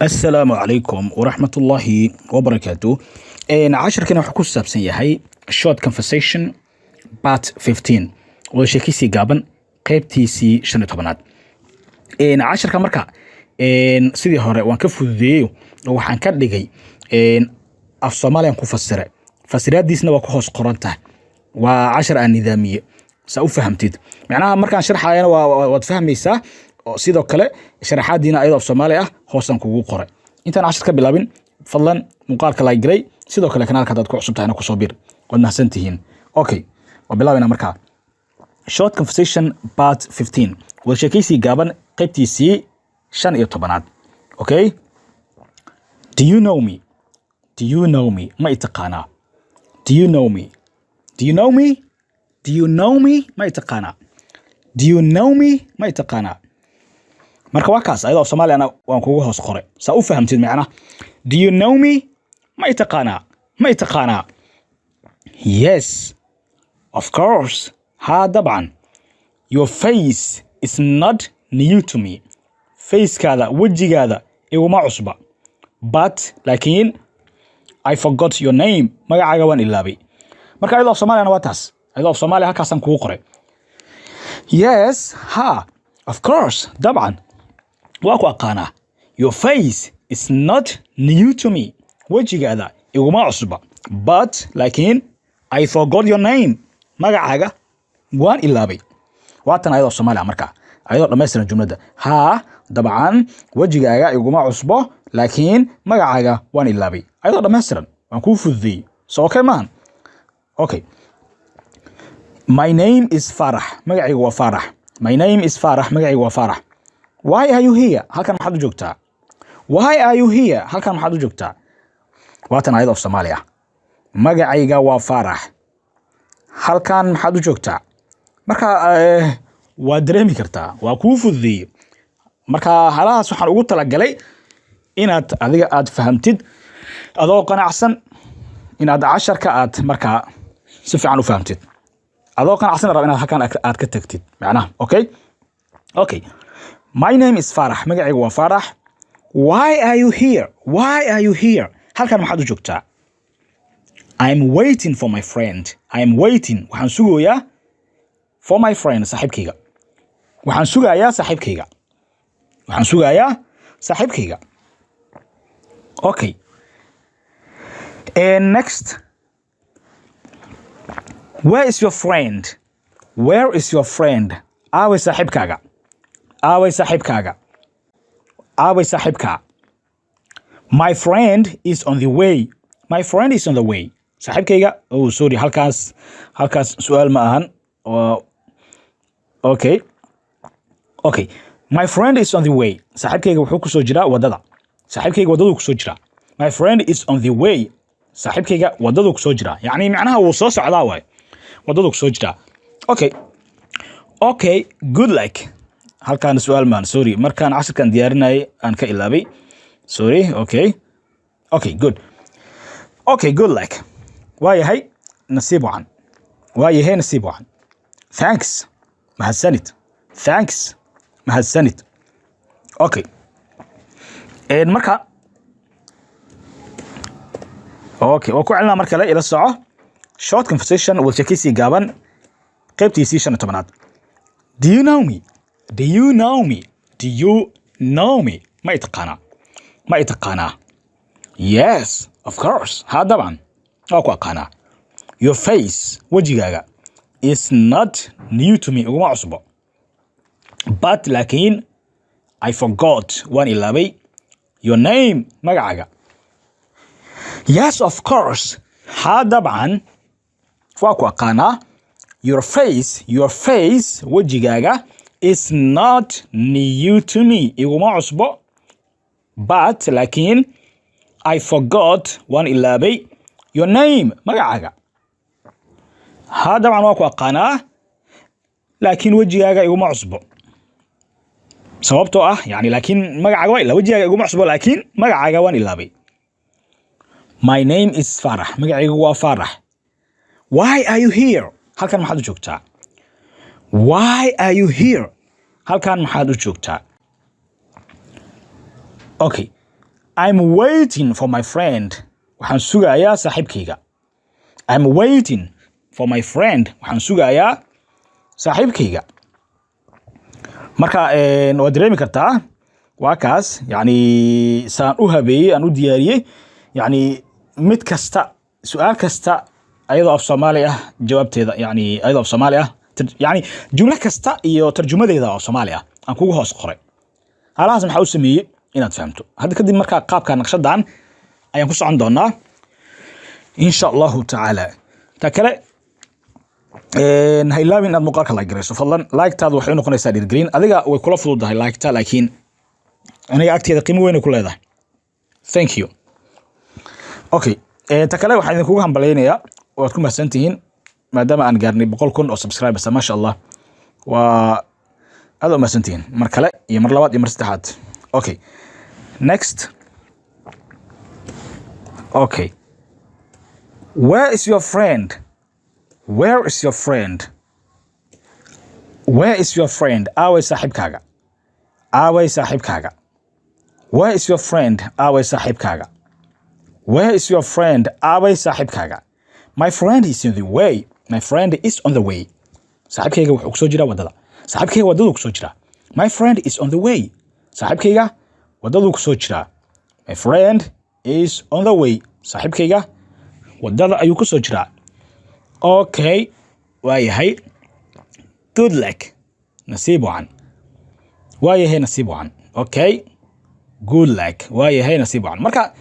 Asalaamu calaykum waraxmatullaahi wabarakaatu. Cashirkan wuxuu ku saabsan yahay short conversation part 15, wada sheekaysi gaaban qaybtiisii 15aad. Cashirka marka sidii hore waan ka fududeeyey oo waxaan ka dhigay af Soomaaliyan ku fasire, fasiraadiisna waa ku hoos qoran tahay. Waa cashar aan nidaamiye saa u fahamtid. Macnaha markaan sharxayana waad fahmaysaa oo sidoo kale sharaxaadiina ayadoo af Soomaali ah hoosaan kugu qoray. Intaan cashar ka bilaabin, fadlan muuqaalka like garay, sidoo kale kanaalka haddaad ku cusub tahayna kusoo bir. Waad mahadsan tihiin. Okay, waa bilaabayna markaa short conversation part 15, wada sheekaysi gaaban qaybtiisii 15aad. Okay, do you know me? Do you know me? Ma i taqaanaa? Do you know me? Do you know me? Do you know me? Ma i taqaanaa? Do you know me? Ma i taqaanaa? Marka waa kaas, ayadoo Soomaaliyana waan kugu hoos qoray saa u fahamtid macnaha. Do you know me? Ma i taqaanaa? Ma i taqaanaa? Yes, of course, haa dabcan. Your face is not new to me, facekaada, wejigaada iguma cusba. But, laakiin, I forgot your name, magacaaga waan ilaabay. Marka ayadoo af Soomaaliyana waa taas, ayadoo af Soomaaliya halkaasaan kugu qoray. Yes, ha, of course, dabcan waa ku aqaanaa. Your face is not new to me, wejigaada iguma cusba. But, laakiin, I forgot your name, magacaaga waan ilaabay. Waatan ayadoo Soomaaliya markaa, ayadoo dhammaystiran jumladda: haa dabcan wejigaaga iguma cusbo, laakiin magacaaga waan ilaabay. Ayadoo dhammaystiran waan kuu fududeeyey. So okay maahan? Okay. My name is Farax, magacaygu waa Farax. My name is Farax, magacaygu waa Farax. Why are you here? Halkan maxaad u joogtaa? Why are you here? Halkan maxaad u joogtaa? Waatan ayad af Soomaali ah: magacayga waa Faarax, halkan maxaad u joogtaa? Marka waad dareemi kartaa, waa kuu fududeeyey. Marka halahaas waxaan ugu talagalay inaad adiga aad fahamtid adoo qanacsan, inaad casharka aad markaa si fiican u fahamtid adoo qanacsan raba inaad halkan aad ka tagtid macnaha. Okay, my name is Farax, magacaygu waa Farax. Why are you here? Why are you here? Halkan maxaad u joogtaa? I'm waiting for my friend. I'm waiting, waxaan sugayaa, for my friend, saaxiibkayga. Waxaan sugayaa saaxiibkayga. Waxaan sugayaa saaxiibkayga. Okay, and next, where is your friend? Where is your friend? Aaway saaxiibkaaga? Aaway saaxiibkaaga? Aaway saaxiibkaa? My friend is on the way. My friend is on the way, saaxiibkayga. Oh sorry, halkaas su-aal ma ahan. Okay, my friend is on the way, saaxiibkayga wuxuu kusoo jiraa wadada. Saaxiibkayga wadaduu kusoo jiraa. My friend is on the way, saaxiibkayga wadaduu kusoo jiraa. Yacni macnaha wuu soo socdaa waay, wadaduu kusoo jiraa. Okay, good luck. Halkaan su-aal maan, sorry, markaan cashirkan diyaarinayay aan ka ilaabay, sorry. Okay, good. Okay, good luck, waa yahay nasiib wacan. Waa yahay nasiib wacan. Thanks, mahadsanid. Thanks, mahadsanid. Okay, marka okay, waa ku celinaa mar kale, ila soco. Short conversation, wada sheekaysi gaaban qaybtiisii 15aad. Do you know me? Do you know me? Do you know me? Ma i taqaanaa? Ma i taqaanaa? Yes, of course, haa dabcan waa ku aqaanaa. Your face, wejigaaga, is not new to me, iguma cusbo. But, laakiin, I forgot, waan ilaabay, your name, magacaaga. Yes, of course, haa dabcan waa ku aqaanaa. Your face, your face, wejigaaga, is not new to me, iguma cusbo. But, laakiin, I forgot, waan ilaabay, your name, magacaaga. Haa dabcan waa ku aqaanaa, laakiin wejigaaga iguma cusbo, sababtoo ah yani laakiin magacaaga waa ilaa wejigaaga iguma cusbo, laakiin magacaaga waan ilaabay. My name is Farax, magacaygu waa Farax. Why are you here? Halkan maxaad u joogtaa? Why are you here? Halkan maxaad u joogtaa? Okay, I'm waiting for my friend. Waxaan sugayaa saaxiibkayga. I'm waiting for my friend. Waxaan sugayaa saaxiibkayga. Marka waad dareemi kartaa, waa kaas, yani saan u habeeyey, aan u diyaariyey, yani mid kasta, su-aal kasta ayadoo af Soomaali ah jawaabteeda, yani ayadoo af Soomaali ah, yani jumlo kasta iyo tarjumadeeda oo Soomaali ah aan kugu hoos qoray. Halahaas maxaa u sameeyey? Inaad fahamto hadda kadib. Markaa qaabka naqshadan ayaan ku socon doonaa, insha Allahu tacaala. Ta kale, ha ilaawin inaad muuqaalka like garayso, fadlan. Like-taadu waxay u noqonaysaa dhiirgelin. Adiga way kula fududahay like-ta, laakiin aniga agteeda qiimo weyn ay ku leedahay. Thank you. Okay, ta kale, waxaan idinkugu hambalyaynayaa, waad ku mahadsan tihiin, maadaama aan gaarnay 100,000 oo subscribers. Maasha Allah, waa aad u mahadsan tihiin mar kale iyo mar labaad iyo mar saddexaad. Okay, next. Okay, where is your friend? Where is your friend? Where is your friend? Aaway saaxiibkaaga? Aaway saaxiibkaaga? Where is your friend? Aaway saaxiibkaaga? Where is your friend? Aaway saaxiibkaaga? My friend is in the way. My friend is on the way. Saaxiibkayga wuxuu kusoo jiraa waddada. Saaxiibkayga waddaduu kusoo jiraa. My friend is on the way. Saaxiibkayga waddaduu kusoo jiraa. My friend is on the way. Saaxiibkayga waddada ayuu kusoo jiraa. Okay, waayahay. Good luck, nasiib wacan. Waayahay, nasiib wacan. Okay, good luck. Waayahay, nasiib wacan. Marka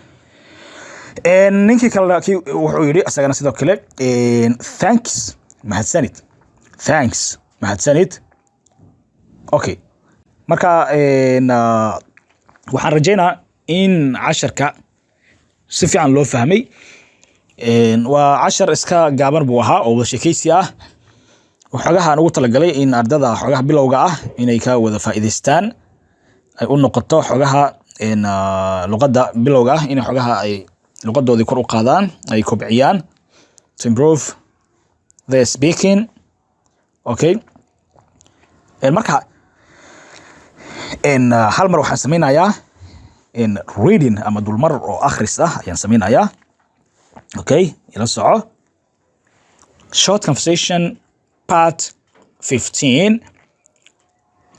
ninkii kale wuxuu yidhi isagana sidoo kale, thanks, mahadsanid. Thanks, mahadsanid. Okay, marka waxaan rajaynaa in casharka si fiican loo fahmay. Waa cashar iska gaaban buu ahaa oo wada sheekeysi ah. Waxoogaha aan ugu talagalay in ardada xogaha bilowga ah inay ka wada faa'iidaystaan, ay u noqoto xogaha luqadda bilowga ah, inay xogaha ay luqadoodii kor u qaadaan, ay kobciyaan, to improve their speaking. Okay, marka hal mar waxaan sameynayaa reading ama dulmar oo akhris ah ayaan sameynayaa. Okay, ila soco. Short conversation part 15.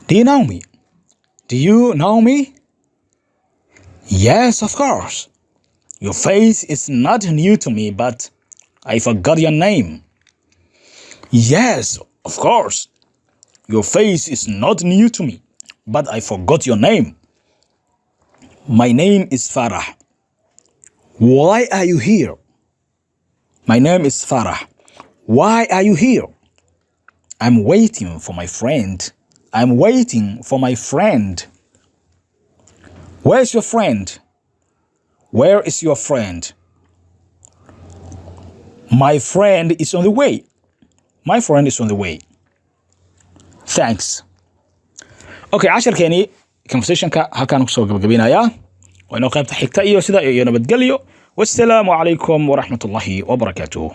Do you know me? Do you know me? Yes, of course. Your face is not new to me, but I forgot your name. Yes, of course. Your face is not new to me, but I forgot your name. My name is Farah. Why are you here? My name is Farah. Why are you here? I'm waiting for my friend. I'm waiting for my friend. Where's your friend? Where is your friend? My friend is on the way. My friend is on the way. Thanks. Okay, casharkeenii conversationka halkaan kusoo gabagabeynayaa. Waa inoo qaybta xigta iyo sida iyo nabadgelyo. Wassalaamu calaykum waraxmatullahi wabarakaatuh.